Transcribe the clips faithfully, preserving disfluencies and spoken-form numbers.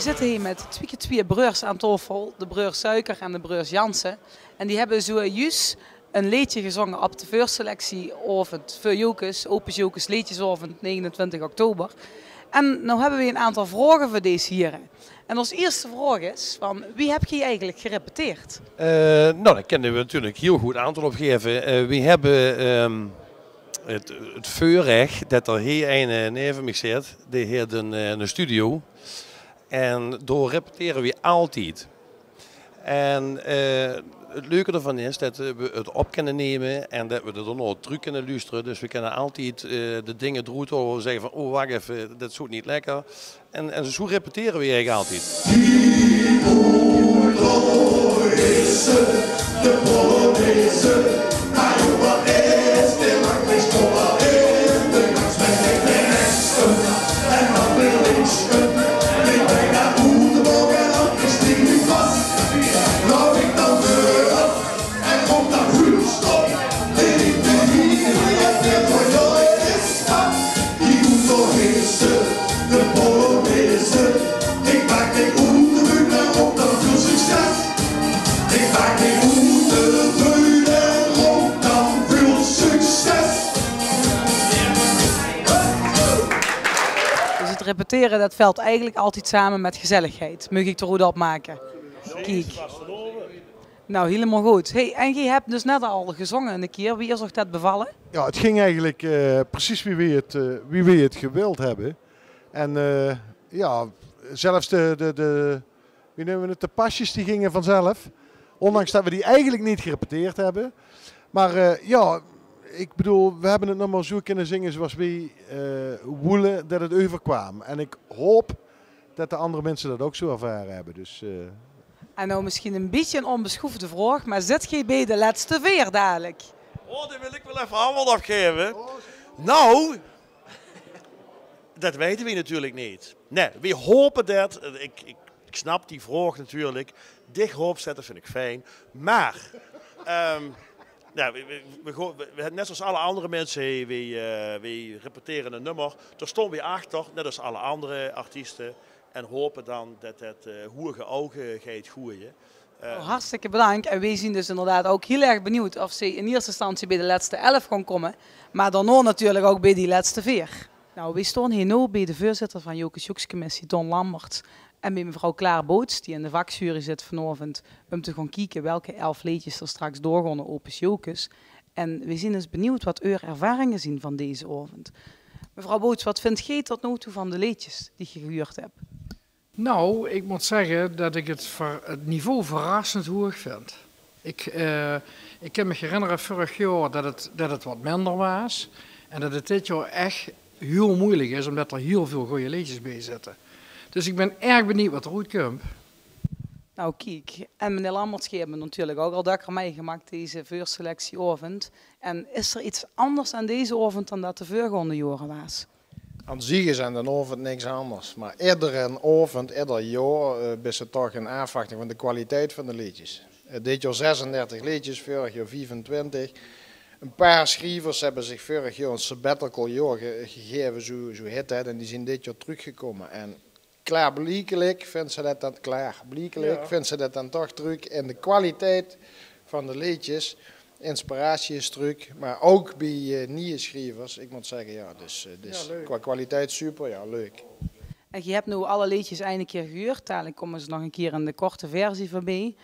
Veer zitte hie mit twieë kier twieë breurs aan taofel, de breurs Suiker en de breurs Jansen. En die höbbe zojuus ein leedje gezónge op de veurselectie-aovend veur Jocus, Opus Jocus Leedjesaovend negenentwintig oktober. En noe höbbe v'r ein aantal vraoge veur dees hiere. En ós ierste vraog is van: wie höb geer eigelik gerepeteerd? Eh, nou, dao kinne v'r natuurlik hiel good antwoord op gaeve. Eh, v'r höbbe, ehm, het, het veurrech det d'r hie eine neve mich zit, dae haet ein, eh, ein studio. En dao repetere v'r altied. En, eh, het leuke d'rvan is det v'r het op kinne numme en det v'r d'r daonao trök kinne loestere. Dus v'r kinne altied, eh, de dinger d'roet haole, zègke van: "O, wach effe, det zoot neet lekker." En, en zoe repetere v'r eigelik altied. Dus het repetere, det vèlt eigelik altied same mit gezelligheid, maag ik d'r good opmake. Kiek. Nou, hielemaol good. Hey, en geer höb dus net al gezónge ein kier. Wie is uch det bevalle? Ja, het ging eigelik, eh, precies wie v'r het, eh, wie v'r het gewild höbbe. En, eh, ja, zelfs de, de, de, wie neume v'r het, de pasjes, die ginge vanzelf. Ondanks det v'r die eigelik neet gerepeteerd höbbe. Maar, eh, ja, ik bedoel, v'r höbbe het noe mer zoe kinne zinge zoeas v'r, eh, wolle det het euverkwaam. En ik haop det de anger minse det ouk zoe ervare höbbe. Dus, eh. En noe misschien ein bietje ein onbesjoefde vraog, maar zit geer bie de lètste veer dalik? O, dao wil ik waal effe antwoord op gaeve. Nou, det weite v'r natuurlik neet. Nae, v'r haope det. Ik, ik, ik snap die vraog natuurlik. Dich haops det, det vind ik fijn. Maar, ehm, ja, v'r, v'r, v'r go-, v'r, v'r, net zoeas alle anger minse, v'r, eh, v'r repetere ein nummer. Dao staon v'r achter, net as alle anger artieste. En haope dan det het, eh, hoeëge ouge geit goeie. Eh, Oh, hartstikke bedank. En v'r zien dus inderdaad ouk hiel erg benuujd of ze in ierste instantie bie de lètste elf gaon kómme, maar daonao natuurlik ouk bie die lètste veer. Nou, v'r staon hie noe bie de veurzitter van Jocus Joekes Commissie, Ton Lammerts, en bie mevrouw Klaar Boots, die in de vakjury zit vanaovend, um te gaon kieke welke elf leedjes d'r straks doorgaon nao Opus Jocus. En v'r zien dus benuujd wat eur ervaringe zien van deze aovend. Mevrouw Boots, wat vindt geer tot noe toe van de leedjes die geer gehuurd höb? Nou, ik mót zegge det ik het ver-, het niveau verrassend hoeëg vind. Ik, eh, ik kin mich herinnere, vurrig jaor, det het, det het wat minder waas. En det het dit jaor ech hiel meujelik is, ómdet d'r hiel väöl gooj leedjes bie zitte. Dus ik bin erg benuujd wat d'r oetkump. Nou, kiek. En meneer Lammerts, geer höb het natuurlik ouk al dökker mitgemaak, deze veurselectie-aovend. En is d'r iets anders aan deze aovend dan det de veurgaonde jaore waas? Aan zich is aan d'n aovend niks anders. Maar iedere aovend, ieder jaor, eh, bis se toch in aafwachting van de kwaliteit van de leedjes. Eh, dit jaor zesendertig leedjes, vurrig jaor viefentwintig. Ein paar schrievers höbbe zich vurrig jaor ein sabbatical jaor ge-, gegaeve, zoe, zoe hit det. En die zien dit jaor trökgekómme. En klaarbliekelik vindt ze det dan, klaarbliekelik vindt ze det dan toch trök in de kwaliteit van de leedjes. Inspiratie is trök, maar ouk bie, eh, nieje schrievers. Ik mót zegge, ja, dus, eh, dus qua kwaliteit super, ja, leuk. En geer höb noe alle leedjes eine kier gehuurd. Dalik kómme ze nog ein kier in de korte versie veurbie.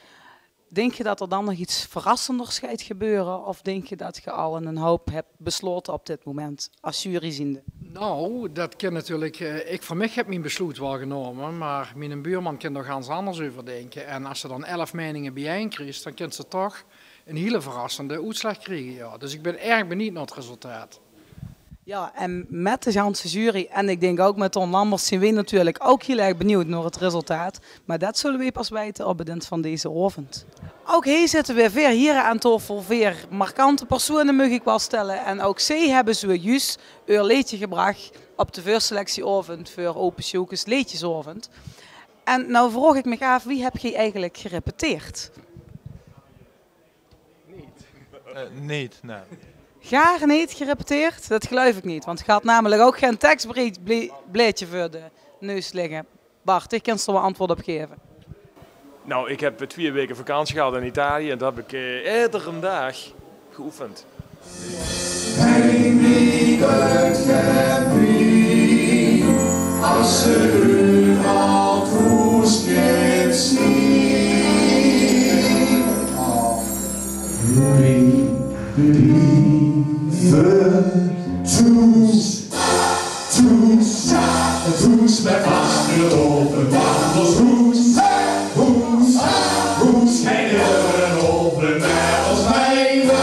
Dink geer det d'r dan nog iets verrassenders geit gebeure? Of dink geer det geer al ein houp höb beslaote op dit moment as jury ziende? Nou, det kin natuurlik. Eh, ik veur mich höb mien besloet waal genaome, maar miene buurman kin d'r gans anders euver dinke. En as se dan elf meininge biejein kriegs, dan kins se toch ein hiele verrassende oetslaag kriege, ja. Dus ik bin erg benuujd nao het resultaat. Ja, en mit de ganse jury, en ik dink ouk mit Ton Lammerts, zien v'r natuurlik ouk hiel erg benuujd nao het resultaat. Maar det zulle v'r pas weite op het ind van deze aovend. Ouk hie zitte weer veer hiere aan taofel, veer markante persoeëne, maag ik waal stelle. En ouk zie höbbe zoejuus eur leedje gebrach op de veurselectie-aovend veur Opus Jocus Leedjesaovend. En noe vraog ik mich aaf, wie höb geer eigelik gerepeteerd? Eh, neet, nae. Gaar neet gerepeteerd? Det geluif ik neet, want geer had namelik ouk gein tekstblaedje veur de neus ligke. Bart, dich kins d'r waal antwoord op gaeve. Nou, ik heb twee weken vakantie gehad in Italië en dat heb ik eh, iedere dag geoefend. Hey, me good happy, als ze u al toes zien. Wie, wie, we, toes. Toes, toes met vastgelopen wandels. Hoes, hoes, hoes, geen deuren open, maar als wij we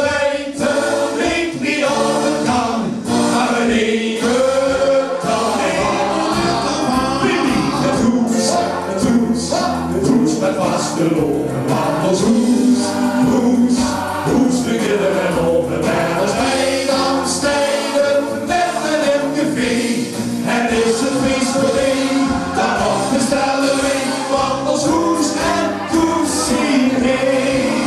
weten niet wie dat kan. Maar we nemen het dan. Wie niet het hoes, het hoes, het hoes met vastgelopen wandels. Hoes, hoes, hoes, we kunnen het open, maar als wij dan stijgen met een M K V. Het is een feest voor één, daarom bestellen we wat als hoes en koes hierheen.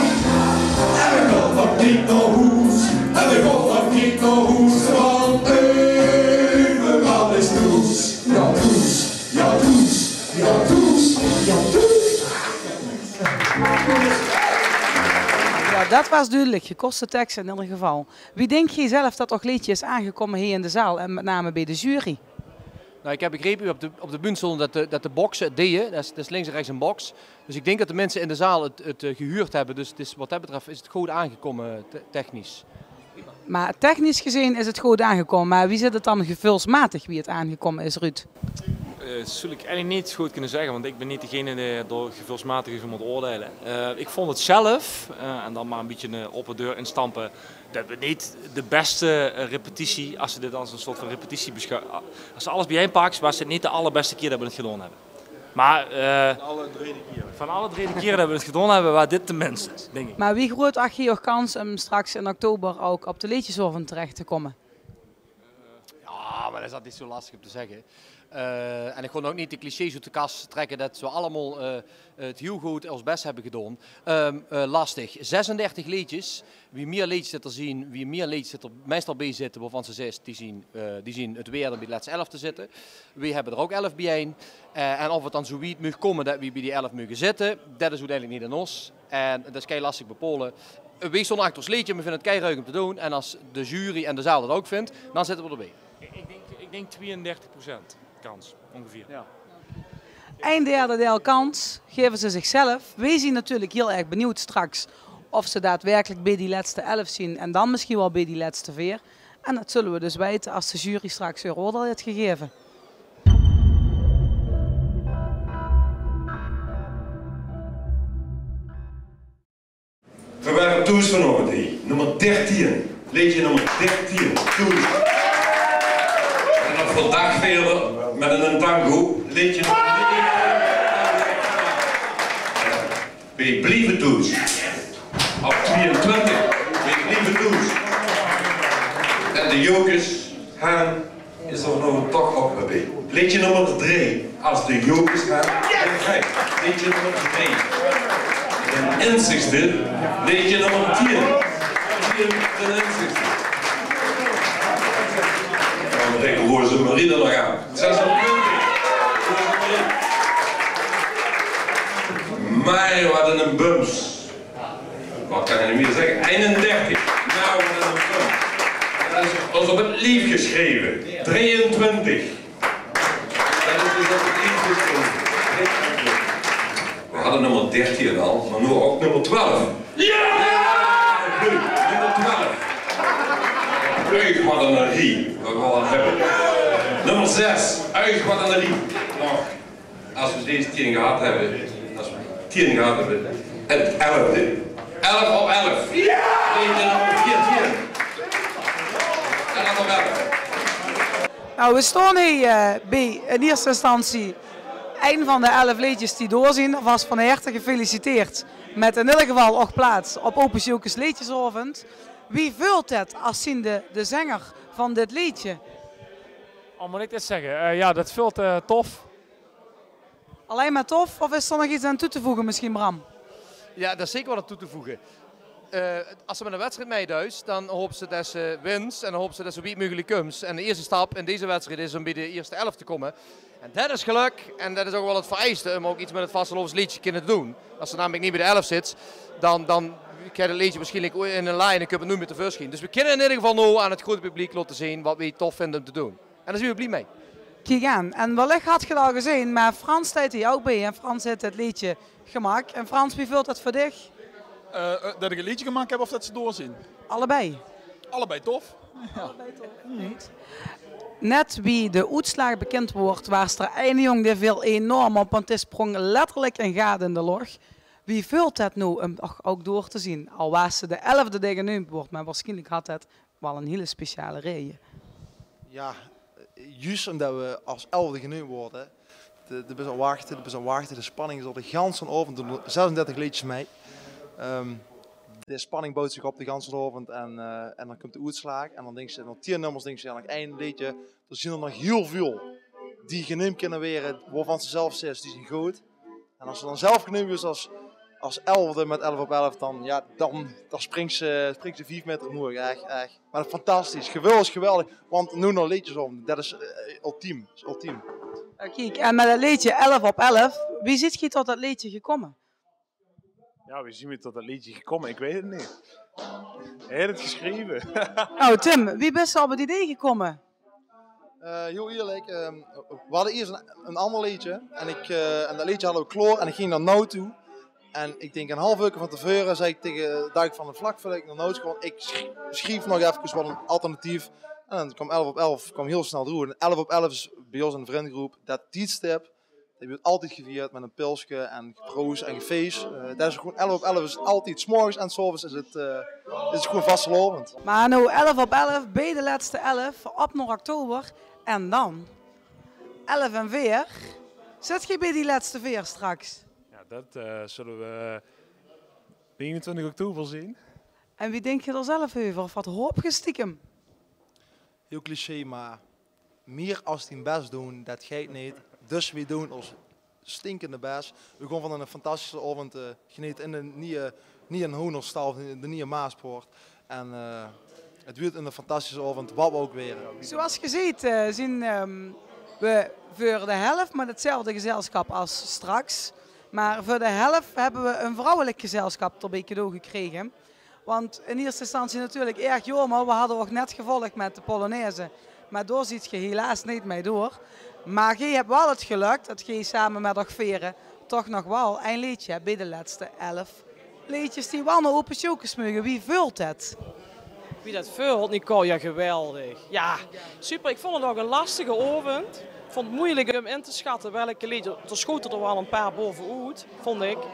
En we gaan van Piet naar hoes, en we gaan van Piet naar hoes, want overal is toes. Ja, toes, ja, toes, ja, toes, ja, toes. Ja, dat waas dudelik. Gekoste teks in eder geval. Wie dink geer zelf dat och leedje is aangekómme hie in de zaal en met name bie de jury? Nou, ik heb begrepen, op de, op de bühne stonden dat de, dat de boksen het deeën. Dat is, dat is links en rechts een box. Dus ik denk dat de mensen in de zaal het, het eh, gehuurd hebben. Dus het is, wat dat betreft is het goed aangekomen te- technisch. Maar technisch gezien is het goed aangekomen. Maar wie zit het dan gevoelsmatig wie het aangekomen is, Ruud? Eh, dat zou ik eigenlijk niet goed kunnen zeggen, want ik ben niet degene die door gevoelsmatig over moet oordelen. Eh, ik vond het zelf, eh, en dan maar een beetje een open deur instampen, dat we niet de beste eh, repetitie, als ze dit als een soort van repetitie beschouwen, als ze alles bijeenpakt, was het niet de allerbeste keer dat we het gedaan hebben. Maar eh, van alle drie de keren dat we het gedaan hebben, was dit de minste, denk ik. Maar wie groot ach geer och kans om straks in oktober ook op de leedjesaovend terecht te komen? Ja, maar dat is altijd zo lastig om te zeggen. Eh, en ik kon ook niet de clichés uit de kast trekken dat we allemaal eh, het heel goed ons best hebben gedaan. Ehm, eh, lastig. Zesendertig leedjes. Wie meer leedjes dat er zien, wie meer leedjes dat er meestal bij zitten, waarvan ze zes, die zien, eh, die zien het weerde bij de laatste elf te zitten. Wie hebben er ook elf bijeen. Eh, en of het dan zo wiet mag komen dat we bij die elf mogen zitten, dat is uiteindelijk niet aan ons. En dat is kei lastig bepalen. Wees stond achter ons leedje, we vinden het kei leuk om te doen. En als de jury en de zaal dat ook vindt, dan zitten we erbij. Ik, ik denk, ik denk tweeëndertig procent kans, ongeveer. Ja. Een derde deel kans geven ze zichzelf. Wees zien natuurlijk heel erg benieuwd straks of ze daadwerkelijk bij die laatste elf zien en dan misschien wel bij die laatste veer. En dat zullen we dus weten als de jury straks weer oordeel heeft gegeven. We waren toes vanochtend hier. Nummer dertien. Leedje nummer dertien. Toes. En nog vandaag verder met een tango. Leedje nummer negen. We blijven toes. Op tweeëntwintig. We blijven toes. En de Jocus Haan is er nog toch op gebeet. Leedje nummer drie. Als de Jocus Haan. Leedje nummer drie. Ten inzichtste. Leedje nummer tien. Tien ten inzichtste. Dan trekt Roze Marie er nog aan. Zesentwintig. Roze Marie. Maar wat een bums. Wat kan je meer zeggen? Eenendertig. Nou, wat een bums. Dat is ons op het lief geschreven. Drieëntwintig. Dat is dus op het lief geschreven. We hadden nummer dertien al, maar nu ook nummer twaalf. Ja! Leuk, nummer twaalf. Leuk, wat een rie. Wat we al hebben. Nummer zes. Uig, wat een rie. Nog. Als we deze tien gehad hebben, als we tien gehad hebben, het elfde. Elf op elf. Ja! Leedje nummer veertien. Elf op elf. Nou, we staan hier eh, bij in eerste instantie een van de elf leedjes die doorzien. Alvast van harte gefeliciteerd met in ieder geval och plaats op Opus Jocus Leedjesaovend. Wie veult het als ziende de zenger van dit leedje? Oh, moet ik dit zeggen? Eh, ja, dat veult eh, tof. Alleen maar tof, of is er nog iets aan toe te voegen misschien, Bram? Ja, daar is zeker wat aan toe te voegen. Eh, es se mèt 'n wedstried meiduis, dan hoops se det se wins en dan hoops se det se zo wied meugelik kums. En de ierste stap in deze wedstried is óm bie de ierste elf te kómme. En det is gelök en det is ouch waal 't vereiste óm ouch get mèt 't vastelaovesleedje te kinne doon. Es se namelik neet bie de elf zits, dan, dan kins se 't leedje waarsjienlik in ein laaj en dan kump 't noeit mieë teveursjien. Dus we kinne in eder geval noe aan 't groete publiek laote zeen waat we tof vinde óm te doon. En dao zeen we blie mei. Kiek aan. En wellich hat geer 't al gezeen, mer Frans steit hie ouch bie. En Frans haet 't leedje gemaak. En Frans, wie veult det veur dich? Eh, eh, det ich ein leedje gemaak höb of det ze door zeen? Allebei. Allebei tof. Jao. Allebei tof. Net wie de oetslaag bekind woort, waas d'r eine jóng dae veel enorm op, want dae spróng letterlik ein gaat in de loch. Wie veult det noe óm ouch, ouch door te zeen? Al waas se de elfde dae geneump woort, mer waarsjienlik hat det waal ein hiel speciale raeje. Jao, eh, zjus ómdet we es elfde geneump woorte, de, de bis aan 't wachte, de bis aan 't wachte, de spanning is al de ganse aovend, doon zesentwintig leedjes mei. Ehm, de spanning boewt zich op de ganse aovend en, eh, en dan kump de oetslaag en dan dinks se, nao tieën nummers dinks se, jao, nog ein leedje. D'r zeen d'r nog hiel väöl die geneump kinne waere, wovan se zelf zaes, die zeen good. En es se dan zelf geneump waers es, es elfde mèt elf op elf, dan, jao, dan, dan springs se, springs se vief maeter omhoeg. Ech, ech. Mer fantastisch, geweldig, geweldig. Want noe nog leedjes óm, det is, eh, ultiem. Is ultiem. Eh, kiek, en mèt 't leedje elf op elf, wie zeet geer tot det leedje gekómme? Jao, wie zeen we tot det leedje gekómme? Ich weit 't neet. Hae haet 't gesjreve. Noe, Tim, wie bis se op 't idee gekómme? Eh, hiel ierlik, ehm, we hadde iers ein, ein anger leedje. En ich, eh, en det leedje hadde we klaor en ich ging nao Nout toe. En ich dink ein haaf oor van teveure zag ich taenge Duik van 't Vlak, veur det ich nao Nout gaon, ich sjrie-, sjrief nog efkes waal ein alternatief. En dan kaom elf op elf, kaom hiel snel door. En elf op elf is bie ós in de vrundegroep det tiedstip. Det weurt altied gevierd mèt ein pilske en geproos en gefees. Eh, det is gewoen elf op elf is altied, 's morges en 's aoves is 't, eh, is 't gewoen vastelaovend. Mer noe elf op elf, bie de lètste elf, op nao oktober. En dan? Elf en veer. Zit geer bie die lètste veer straks? Jao, det, eh, zulle we negenentwintig oktober zeen. En wie dink geer d'r zelf euver? Of waat haop geer stiekem? Hiel cliché, mer mieër es dien bès doon, det geit neet. Dus we doon ós stinkende bès. We gaon van ein fantastische aovend, eh, genete in de nieje, nieje Hoonderstal, de nieje Maaspoort. En, eh, 't weurt ein fantastische aovend, waat we ouch waere. Zoeas geer zeet, eh, zeen, ehm, we veur de helf mèt 'tzelfde gezelsjap es straks. Mer veur de helf höbbe we ein vrouwelik gezelsjap d'rbie cadeau gekrege. Want in ierste instantie natuurlik erg jaomer. We hadde ouch net gevolg mèt de polonaise. Mer dao zeet geer helaas neet mei door. Mer geer höb waal 't gelök det geer same mèt Och Vere toch nog waal ein leedje höb bie de lètste elf leedjes die waal nao Ope Sjoekes meuge. Wie veult det? Wie det veult, Nicole? Jao, geweldig. Jao, super. Ich vónj 't ouch ein lastige aovend. Ich vónj 't meujelik óm in te sjatte welke leedjes. D'r schote d'r waal ein paar baove-oet, vónj ich.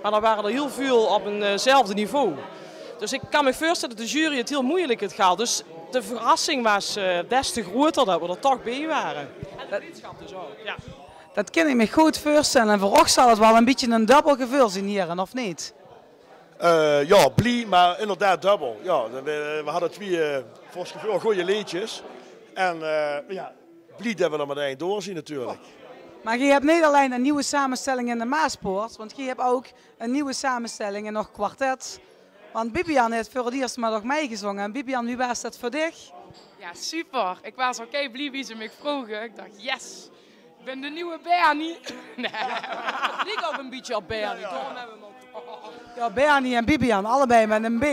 Mer d'r wore d'r hiel väöl op ein, eh, zelfde niveau. Dus ich kan mich veurstelle det de jury 't hiel meujelik haet gehad. Dus de verrassing waas, eh, des te groeter det we d'r toch bie wore. En de bliedschap dus ouch. Jao. Det kin ich mich good veurstelle. En veur uch zal 't waal ein bietje ein dubbel geveul zeen hie, of neet? Eh, jao, blie, mer inderdaad dubbel. Jao, we, we hadde twieë, eh, veur ós geveul gooj leedjes. En, eh, jao, blie det we d'r mèt ein door zeen natuurlik. Mer geer höb neet allein ein nuuj samestelling in de Maaspoort, want geer höb ouch ein nuuj samestelling in Och Kwartet. Want Bibian haet veur 't iers mèt Och meigezónge. En Bibian, wie waas det veur dich? Jao, super. Ich waas al kei blie wie ze mich vroge. Ich dach: "Yes, ich bön de nuuje Bernie." Nae. 't Liek ouch ein bietje op Bernie, daorum höbbe we 'm ouch. Jao, Bernie en Bibian, allebei mèt ein B.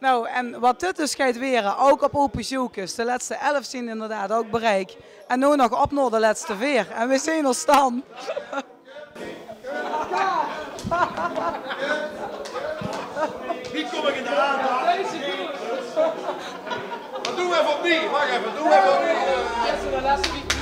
Noe, en waat dit dus geit waere, ouch op Ope Sjoekes. De lètste elf zeen inderdaad ouch bereik. En noe nog op nao de lètste veer. En we zeen ós dan. Wie kóm ich in de aandacht? Waat doon we effe opnuuj? Wach effe, doon we effe opnuuj?